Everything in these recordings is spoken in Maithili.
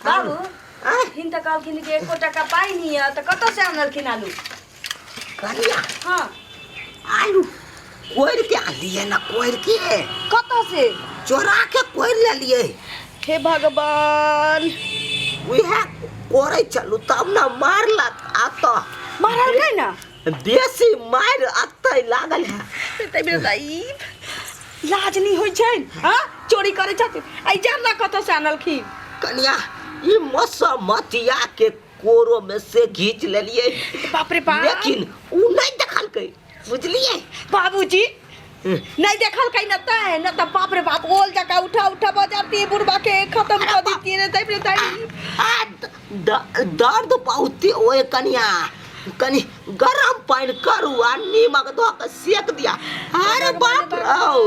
बाबू आँय, हिन तऽ कहलखिन कि एको टका पाइ नहि यऽ तऽ कतऽ से आनलखिन आलू कनिया हँ आलू कोरि के आनलियै ने कोरि के कतऽ से चोरा के कोरि लेलियै हे भगवान उएह कोरै छलू तब ने मारलक आ तऽ मारलकै ने बेसी मारि अतै लागल है तै बेर तऽ ई लाज नहि होइ छै हँ चोरी करै छथिन आ ई जान कतऽ से आनलखिन कनिया ई मसमतिया के कोरो में से घींच लेलिए बाप रे बाप लेकिन उ नहीं देखलकै बुझलिए बाबूजी नहीं देखलकै न तै न तऽ बाप रे बाप ओल जकाँ उठा उठा बजाती बुढ़बा के खत्म कऽ देतियै रे तै रे तै आ दर्द बहुते ओए कनिया कनि गरम पानि करू आ नीमक धऽ कऽ सेक दिया अरे बाप रौ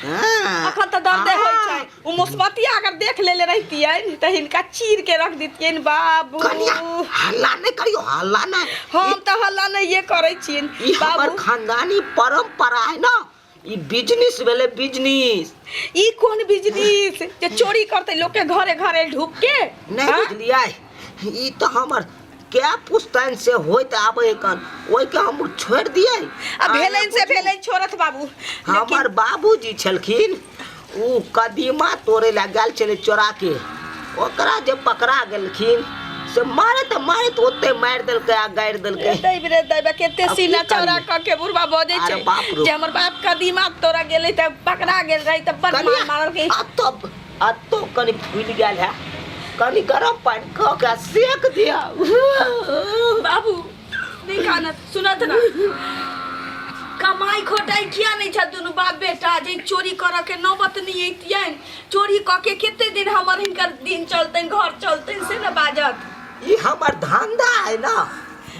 हाँ। अखन तऽ दर्दे होइ छै ओ मुसमतिया अगर देख लेले रहितियै तऽ हिनका चीर के रख दितियनि बाबू कनिया हल्ला नहि करियो हल्ला नहि हम तऽ हल्ला नहिये करै छियनि ई हमर बाबू खानदानी परंपरा है ना ई बिजनेस भेलै बिजनेस ई कोन बिजनेस जे चोरी करतै लोक के घरे घरे ढुक के नहि हाँ? बुझलियै ई तऽ हमर कै पुश्तैन से होइत आबै कन ओहिके हम छोड़ि दियै आ भेलनि से भेलनि छोड़त बाबू लेकिन हमर बाबूजी छलखिन ओ कदीमा तोड़ै लए गेल छलै चोराके ओकरा जे पकड़ा गेलखिन से मारैत मारैत ओते मारि देलकै आ गाड़ि देलकै दैब रे दैब कते आब की सीना चौड़ा करियै? कऽ के बुढ़बा बजै अरे छै बाप रे। जे हमर बाप कदीमा तोड़ा गेलै तऽ पकड़ा गेल रहै तऽ बड़ मार मारलकै आ तब आ तो कनि फूलि गेल है कनि गरम पानि कऽ के सेक दिया बाबू नहीं कानत सुनत ना कमाई खोटाई किया नहीं छ दुनू बाप बेटा जे चोरी करऽ के नौबत नहीं अइतियन चोरी कऽ के कते दिन हमर हिनकर दिन चलतनि घर चलतनि से ने बाजत ई हमर धंधा है ना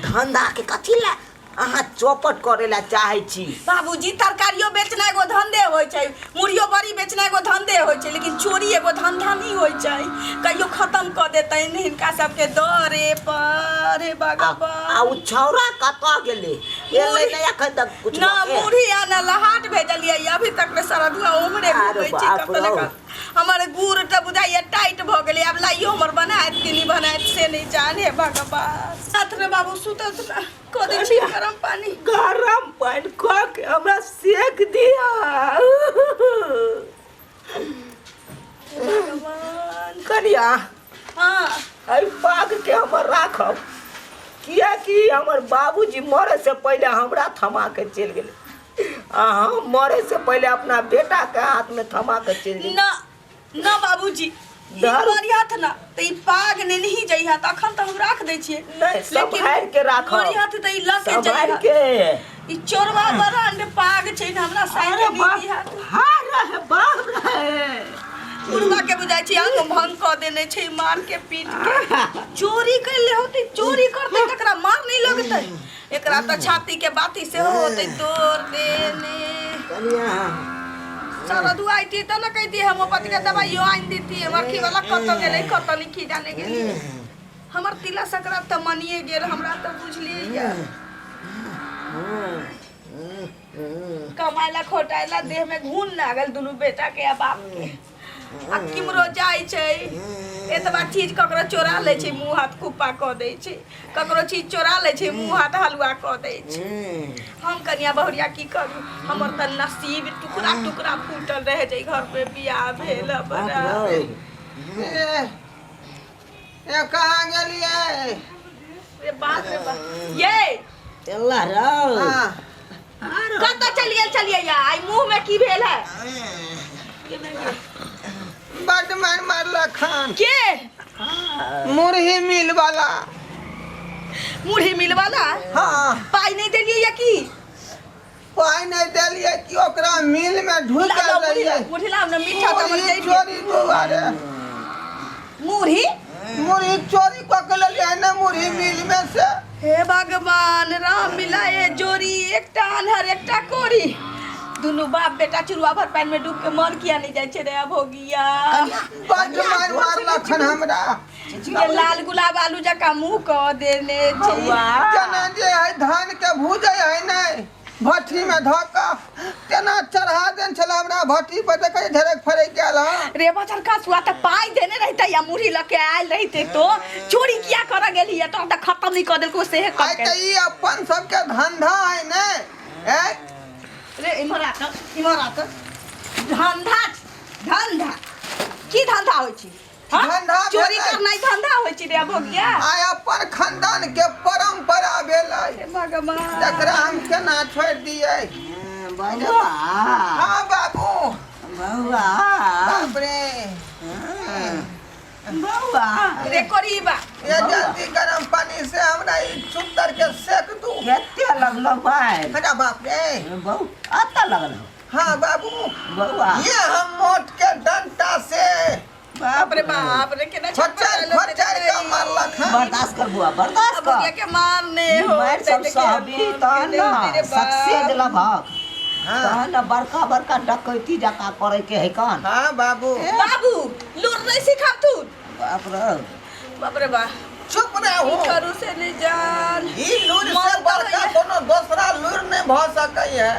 धंधा के कथी ला अहाँ चौपट करे ला चाहे छी बाबूजी तरकारियो बेचना एगो धंधे होइ छै मुड़ियो बड़ी बेचना एगो धंधे होइ छै लेकिन चोरी एगो धंधा नहीं होइ छै कहियो खत्म कऽ देतनि हिनका सबके डरे पर हे आ आ भगवान उ छौड़ा कतऽ गेलै एलै नहि एखन तक कुछ ना लऽ के? मुढ़ी आ ना लहाट भेजलियै अभी तक ले सरधुआ उम्हरे अरे घूमै छै बाप कतऽ ने रौ। कतऽ। हमर गुड़ तऽ बुझाइए टाइट भऽ गेलै आब लाइयो हमर बनायत कि नहि बनायत से नहि जाने भगवान साथ में बाबू सुतत ना कऽ दै छी गरम पानी गरम पानि कऽ के हमरा सेक दिया भगवान कनिया हाँ एहि पाग के हमर राखब कियाकि हमर बाबूजी मरे से पहिले हमरा थमा के चलि गेलै आ हम मरे से पहिले अपना बेटा के हाथ में थमा के चलि गेलै ना ना बाबूजी ई दारू- मरिहत ना तऽ ई पाग ने नहीं जइहा तखन तऽ हम राख दै छियै नहीं सम्हारि के राखब मरिहत तऽ ई लऽ के सम्हारि जइहा के ई चोरवा बरांड पाग छै ने हमरा साइड अरे नहीं बाप दिहत हाँ रहे बाप रहे बुढ़वा के बुझाइ छै अंग भंग कऽ देने छै मार के पीट के चोरी कर ले होते चोरी करते तकरा मार नहीं लगतै एकरा तऽ छाती के बाती सेहो होतै तोड़ देने कनिया सारा दुआई थी तो ना कहती होम्योपैथी के दवाइयो आनि देती मरखी वाला कतऽ गेलै कतऽ नहीं की जाने गेलियै हमर तिला संक्रांत तऽ मनिए गेल हमरा तऽ बुझलियै या कमाइला खोटाइला देह में घून लागल दुनू बेटा के आ बाप के आ किमरो जाइ छै एतबा चीज ककरो चोरा लै छै मुँह हाथ कुप्पा कऽ दै छै ककरो चीज चोरा लै छै मुँह हाथ हलुआ कऽ दै छै हम कनिया बहुरिया की करू हमर तऽ नसीब टुकड़ा टुकड़ा फूटल रहे छै घर पे बियाह भेल हमरा ए, ए कहाँ गेलियै रे बाप रे बाप ये अल्लाह रौ हाँ कतऽ चलि गेल छलियै या आइ मुँह में की भेल है बड मार मारलक हन के मुरही मिल वाला मुरही मिल वाला हाँ पाइ नहीं देलियै या की पाइ नहि देलियै कि ओकरा मिल में ढुकल लाओ मुरही रहियै लाओ, मुरही लाओ ना मीठा तऽ हमर मुरही जरि गेल। चोरी दुआरे मुरही मुरही चोरी कऽ के लेलियै ने मुरही मिल में से हे भगवान राम मिलाए जोड़ी एकटा आन्हर एकटा कोरी दुनू बाप बेटा चुरुआ भर पानि में डूब के मर किया नहीं जाइ छै रे अभोगिया बड मार मारलक हन हमरा ये लाल गुलाब आलू जकाँ मुंह कऽ देने छै जेना जे है धान के भूजै है नहि भट्ठी में धऽ कऽ तेना चढ़ा देने छलै हमरा भट्ठी पर देखै झरक फरक गेल हँ। रे बचर का सुआ त पाई देने रहते या मुरही लके आयल रहते तो चोरी किया कर गेली तो त खत्म नहीं कर देलको से आइ कर तऽ ई अपन सबके धंधा है ने ए रे इम्हर आ त इम्हर आ त धंधा धंधा की धंधा होइ छी हाँ? धंधा चोरी भेलै। करनाइ धंधा होइ छी रे भोगिया आइ अपन खानदान के परंपरा भेलै हे भगवान तकरा हम केना छोड़ि दियै बौआ हाँ बाबू बौआ बाप रे बौआ रे करीबा ये जल्दी गरम पानी से हमरा ई चुत्तर के सेक दू कते लगलो भाई अरे बाप रे बौ अतऽ लगलो हाँ बाबू बौआ ये हम मोट के डंटा से बाप रे बाप रे केना खोचर खोचर के मारलक हन। बर्दाश्त कर बुआ बर्दाश्त भोगिया कर के मारने हो मार सब सहबी तहन न सक्सेस लभक हाँ तहन न बड़का बड़का डकैती जकाँ करे के है कन हाँ बाबू बाबू लूर नहीं सिखाब तू बाप रे बाप रे बा चुप रहू करू से नहीं जान ई लूर मन से तऽ बड़का होइए। कोनो दोसरा लूर नहीं भऽ सकै है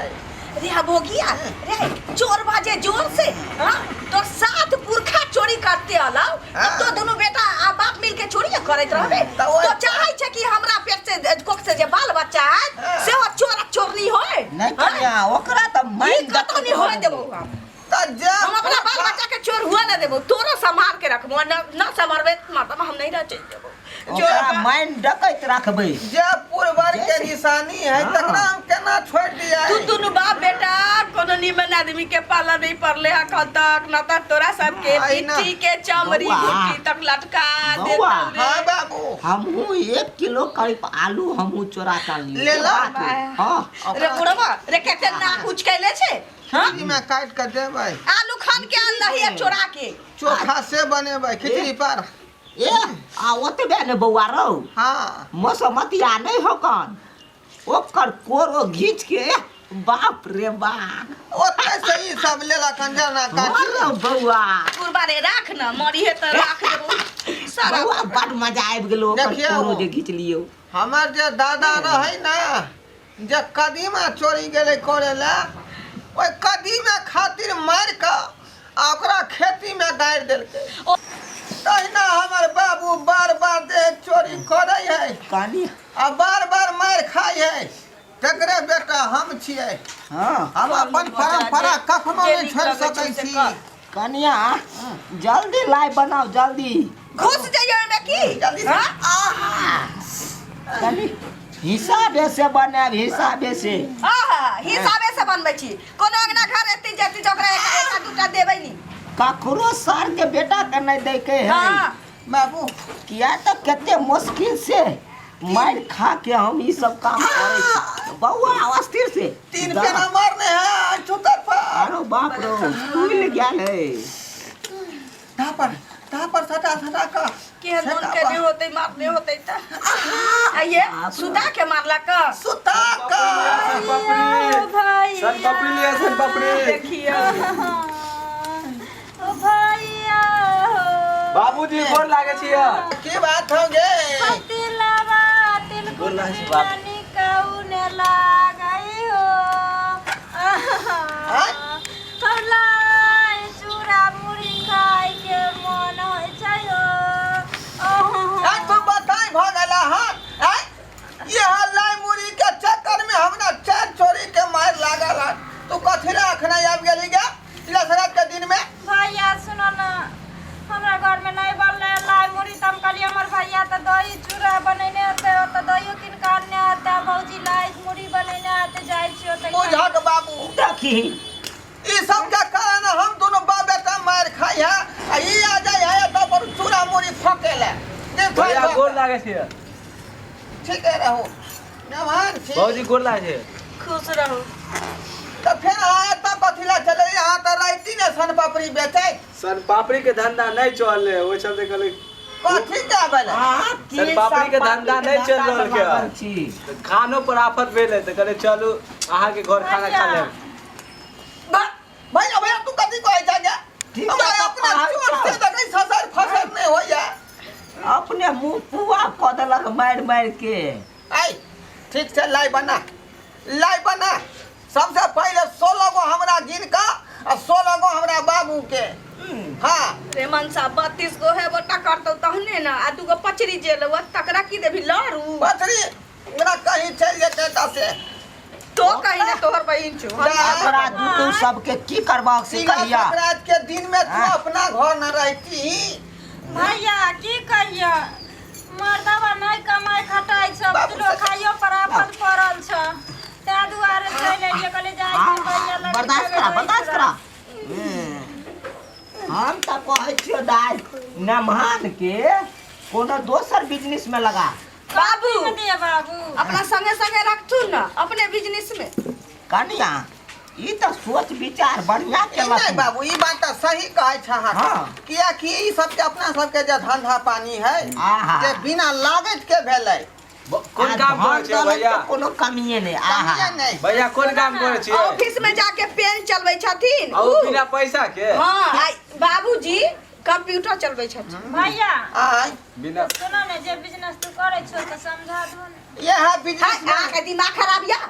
रे हा भोगिया रे चोर बाजे जोर से हाँ तो सात पुरखा चोरी करते अलाव हाँ। तो दोनों बेटा आ बाप मिल के चोरी करैत रहबे तऽ ओहि- तो चाहै छै कि हमरा पेट से कोख से जे बाल बच्चा है हाँ। से वो चोर चोरनी होय नहीं कन्या ओकरा तऽ ई मारि कतौ नहीं होय देबो हम तऽ जे हम अपना बाल बच्चा के चोर हुआ ना देबो तोरो संभाल के रखबो न न संभालबे मतलब हम नहीं रह चल देबो चोर ओकरा मारि डकैत राखबै जे पूर्वज के निशानी है हाँ। तकरा हम केना छोड़ि दियै तू दुनू बाप बेटा कोनो निमन आदमी के पाला नहीं पड़ले अखन तक न त तोरा सबके आई ना। पिट्ठी के चमड़ी बौआ। घुट्टी तक लटका बौआ। देतौ रे। हाँ बाबू हमहूँ 1 किलो करीब आलू हमहूँ चोरा कर लिए ले ला। हाँ रे बुढ़वा रे केते नाक उचकैले छै हाँ खिचड़ी में काटि कऽ देबै आलू खान के आन दही आ चोरा के चोखा से बनेबै खिचड़ी पर ए आ ओतबे ने बौआ रौ हाँ मौसमतिया नहि होकन ओकर कोरो घीच के बाप रे बाप ओतै से ई सब लेलक हन जेना हाँ काटी रौ बौआ बुढ़वा रे राख न मरी हे त राख देबो सारा बौआ बड मजा आबि गेलो ओकर देखियौ। कोरो जे घीच लियौ हमर जे दादा रहै ने जे कदीमा चोरी गेलै करे लए ओहि कदीमा खातिर मारि कऽ आ ओकरा खेतीमे गाड़ि देलकै तहिना हमर बाबू बार बार देह चोरी करै है कनी आ बार बार मारि खाइ है तकरे बेटा हम छियै हाँ हम अपन परम्परा कखनो जे नहि नीक छोड़ि लगै छै सकै से छी कर। कनिया जल्दी लाइ बनाओ जल्दी घुस जइयो एमे की जल्दी से हाँ? आहा कनी हिसाबे से बनायब हिसाबे से आहा हिसाबे से बनबै छी कोनो अंगना घर एती जेती तऽ ओकरा एक एक दूटा देबै नी ककरो सर के बेटा के नहीं दै के है हाँ बाबू किया तऽ कते मुश्किल से मारि खा के हम ई सब काम करै छी बौआ अस्थिर से तीन पेना मारने है चुतर पर अरे बाप रो फूल गेल है तापर तापर सटा सटा का के मन के नहीं होते मारने होते त आइए सुता के मारला का सुता का भाई सन पपड़ी लिया सन पपड़ी देखियो ओ भैया हो बाबूजी गोर लागे छियै की बात हो गे तिलवा तिलकुट गोर लागै छी बाप। बिना कौन लागई हो आँय? हमरा चूड़ा मुरही खाय के मन होइ छै हो आ तू बताई भ गेला हन आँय? ये हल्ला मुरी के चक्कर में हमरा चार चोरी के मार लागल हन तू कथी ला अखना आबि गेली गे तिलसरात के दिन में भैया सुनो न हमरा घर में नहीं बनले लाई मुरही तऽ हम कहलियै हमर भैया तऽ दही चूड़ा बनेने हेतै ओतऽ दहियो कीन कऽ आनने हेतै भौजी लाई मुरही बनेने हेतै जाइ छी ओतऽ बुझक बाबू देखी ई सब के कारण हम दोनों बाप बेटा मार खाई है आ ई आ जाय है तब पर चूड़ा मुरी फके ले भैया गोर लागे छियै ठीक है रहो नमन छी भौजी गोर लागे छियै खुश रहू तो फिर आए तब कथी ला चले यहाँ तो राइती ने सन पापड़ी बेचे सन पापड़ी के धंधा नहीं चल रहे ओहि चलते कहले कथी के आबे अहाँ की सर, पापड़ी के धंधा सब नहि चलि रहल पापड़ी के के। लागल छी तऽ खानो पर आफत भेलै तऽ कहले चलू अहाँके घर खाना खा लेब भैया भैया तू कथी कहै छै गे ठीक हमरा है, तऽ अपना पढ़ाइ चोर से चल। देखै ससर फसर नहि होइया अपने मुंह पुआ कऽ देलक मारि मारि के आइ ठीक छै लाइ बना लाई बना सबसे पहिले 16 गो हमरा गिन कऽ आ 16 गो हमरा बाबू के। हाँ। रे मनसा, 32 गो है बोटा करतौ तहने न, आ दूगो पचरी जे लेबो तकरा की देबी लड़ू? पथरी ओकरा कहीं चलि जेतै तऽ से। तो कहीं ना तोहर बहिन छौ हम। जा। ओकरा दुनू सबके की करबाक से तिला कहिया। संक्रांति के दिन में तू हाँ। अपना घर न रहती। भैया, की कहिया, मर्दवा नहीं कमाई खटाइ छ। बाबू बुझलो, खाइयो पर आफत पड़ल छ, ताहि दुआरे चलि एलियै। कहलियै जाइ छी भैया लग। बर्दाश्त करा, बर्दाश्त करा। हम तऽ कहै छियौ दाइ, नमहान के कोनो दोसर बिजनेस में लगा। बाबू। दिए बाबू। अपना संगे संगे रखथुन न अपने बिजनेस में। कनिया, ई तऽ सोच विचार बढ़िया ई केलक। नहीं बाबू, ई बात तऽ सही कहै छ अहाँ। हाँ। कियाकि ई सबके अपना सबके जे धंधा पानी है आहा। जे बिना लागत के भेलै। कोन काम करै छियै भैया? कोनो कमिए नहि, आहा। कमिए नहि। भैया, कोन काम करै छियै? ऑफिस में जाके पेन चलबै छथिन। आ उ उ। बिना पैसा के? हाँ, आ बाबूजी कंप्यूटर चलबै छथिन। भैया। आय। बिना सुनो ने, जे बिजनेस तू करै छो तऽ समझा दो ने। यह हाँ। बिजनेस। अहाँके दिमाग खराब या?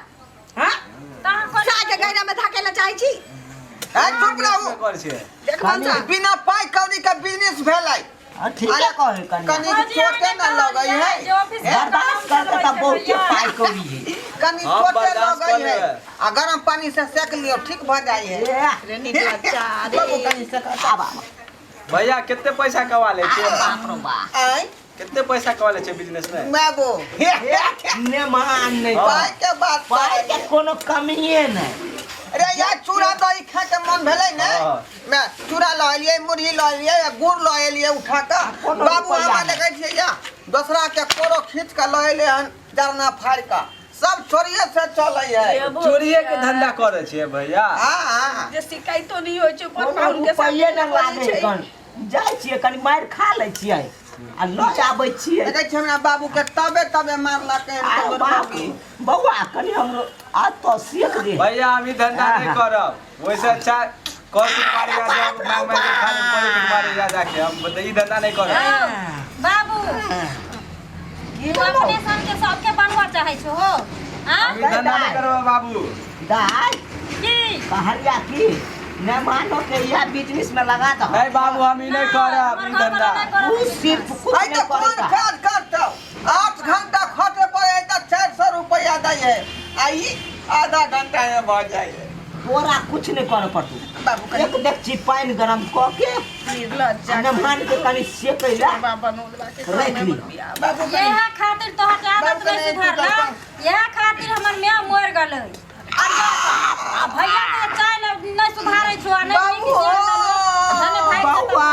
हाँ। तहाँ कोन? साके गहना में धकेला चाहै छी? चुप रहू। करै छियै? देख मनसा। बिना पाइ कौड़ी के बिजनेस भेलै। हाँ, ठीके कहै कनिया। कनी चोटे न लगै है। जे ऑफिस में बर्दाश्त काम करते चलबै तऽ छै बहुते भैया। पाइ कौड़ी है। कनी हाँ, चोटे बर्दाश्त लगै कऽ है। लेबै। आ गरम पानी से सेक लियौ, ठीक भऽ जाइ है। ए, रे निर्लज्जा रे। बाबू, कनी सेक। आब आब। भैया, कते पैसा कमा लै छियै? बाप रो बाप। आय। कते पैसा कमा लै छियै बिजनेस में? बाबू। ने मान नहि। हाँ। पाइ के बात। पाइ के कोनो कमिए नहि। रे यार, चूड़ा दही खाय के मन भेलै ने? हाँ। मैं चूड़ा लऽ एलियै, मुरही लऽ एलियै आ गुड़ लऽ एलियै उठा कऽ। कोनो बाबू, रुपैआ हमरा नहि। देखै छियै या दोसरा के कोरो खींच कऽ लऽ एलै हन, जरना फाड़ि कऽ। सब चोरिये से चलै है। चोरिये के धंधा करै छियै भैया? हाँ हाँ। जे शिकायतो नहीं होइ छै पर कोनो पाहुन के साथ। रुपैए नहि लागै छै। कन जाइ छियै, कनि मारि खा लै छियै आ लऽ आबै छियै। देखै छियै, हमरा बाबू के तबे तबे मारलकै हन। आरो तोहर बाप मौगी। बौआ, कनि हमरो आ तो सीख दे। भैया, हम ई धंधा नहीं हाँ। करब। वैसे अच्छा कर कुमारी जा जाओ, मांग मांग के खा ले। कर कुमारी जा जाके हम ई धंधा नहीं करब। बाबू, की? तू अपने सन के सबके बनबऽ चाहै छो हो? हाँ। हम ई धंधा नहीं करब बाबू। दाइ। की? कहलिया की नहि मानो के इएह बिजनेस में लगा दह। नहीं बाबू, हम ई नहीं करब ई हमर धंधा। घरवाला नहि तू करत। सिर्फ कुछ आइ नहि तऽ कोन करै। काज करतौ? 8 घंटा खटे पड़े है तऽ 400 रुपया दै है आ ई आधा घंटा में भऽ जाइ है। तोरा कुछ नहि करऽ पड़तौ। बाबू, कनि एक डेगची पानि गरम कऽ के निर्लज्जा। नमहान के कनि सेकै ला बनौलबा के राखि ली। बाबू, कनि इएह खातिर तोहर के आदत बाबू, नहि कनि सुधरल। इएह खातिर हमर माय मरि गेलै। आ भैया के चाय नहि सुधारै छौ आ नहि बाबू, नीक से धने भागि जेतौ। बौआ।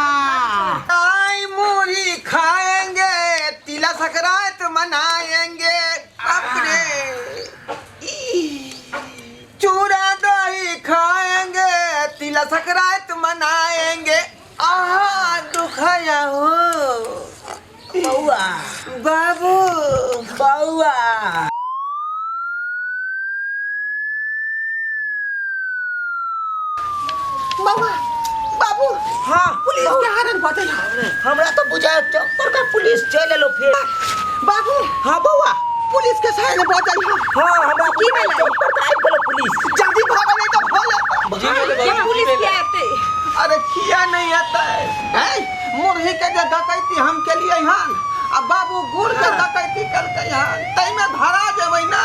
आई मूली खाएंगे, तिला संक्रांत मनाएंगे अपने। ई, चूड़ा दही खाएंगे, तिला संक्रांत मनाएंगे। आहा, दुखाया हो। बौआ। बाबू। बौआ। बाबा, बाबू। हाँ। पुलिस के हारन बजल। हमरा तो बुझाय चक्कर का पुलिस चलि एलो फेर। बाबू। हाँ बौआ। पुलिस के सारन बजल। हाँ, हमरा की भेलै? चौक पर तऽ आबि गेलो पुलिस। जल्दी भागो, नहीं तो भले। जी भेलै ये बाबू, पुलिस की के भेलै? आते? अरे, किया नहीं आता है हैं? मुरही के जे डकैती हम के लिए हन आ बाबू गुड़ के डकैती कलकै हन, तै में धरा जेबै ना।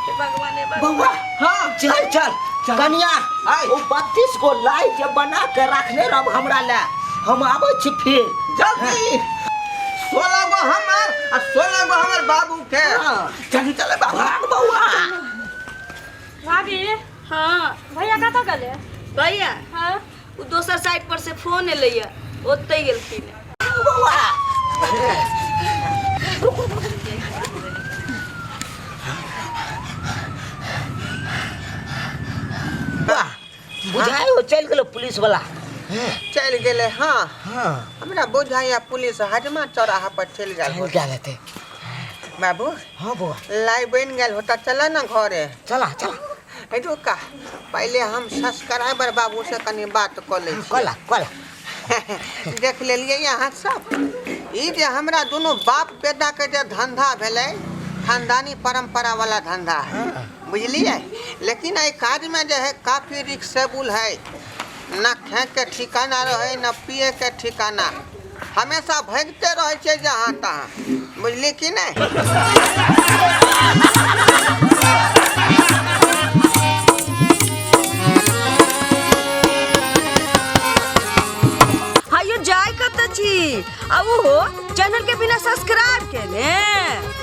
हे भगवान, हे भगवान। बौआ। हाँ। चल चल कनिया। आय। ओ 32 गो लाई जे बना के रखने रहब हमरा ले, हम आबै छी फेर। जल्दी, 16 गो हमर आ 16 गो हमर बाबू के। हाँ। जल्दी चले बाबू। भाग बौआ। भाभी। हाँ। भैया कतऽ गेलै? भैया? हाँ। ओ दोसर साइड पर से फोन एलैया, ओतै गेलखिन। बौआ। वाह, बुझाइ हो चलि गेलो पुलिस वाला। चलि गेलै, हाँ। हाँ। हमरा बुझाइया पुलिस हजमा चौराहा पर चलि गेल। चलि गेल हेतै। बाबू। हाँ बौआ। लाई बनि गेल होता, चल ना घरे। चला चला। रुका, पहिले हम सब्सक्राइबर बाबू से कनि बात कऽ लै छी। कला कला। देख लेलियै अहाँ सब, ई जे हमरा दुनू बाप बेटाके जे धंधा भेलै, खानदानी परंपरा वाला धंधा है। बुझलियै। लेकिन एहि काजमे जे है काफी रिक्सेबुल है, न खाइके ठिकाना रहै न पियैके ठिकाना, हमेशा भागिते रहै छै जहाँ तहाँ, बुझलियै कि नहि। हायो जाय कत छी आ ओहो चैनल के बिना सब्सक्राइब केने।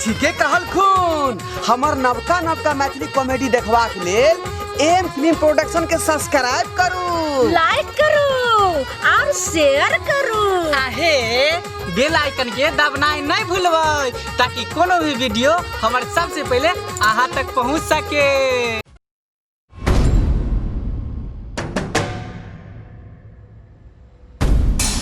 ठीके कहलखुन, हमर नवका नवका मैथिली कॉमेडी देखबाक लेल एम फिल्म प्रोडक्शन के सब्सक्राइब करू, लाइक करू और शेयर करू। आहे बेल आइकन के दबनाइ नहीं भूलबै ताकि कोनो भी वीडियो हमर सबसे पहले अहाँ तक पहुँच सके।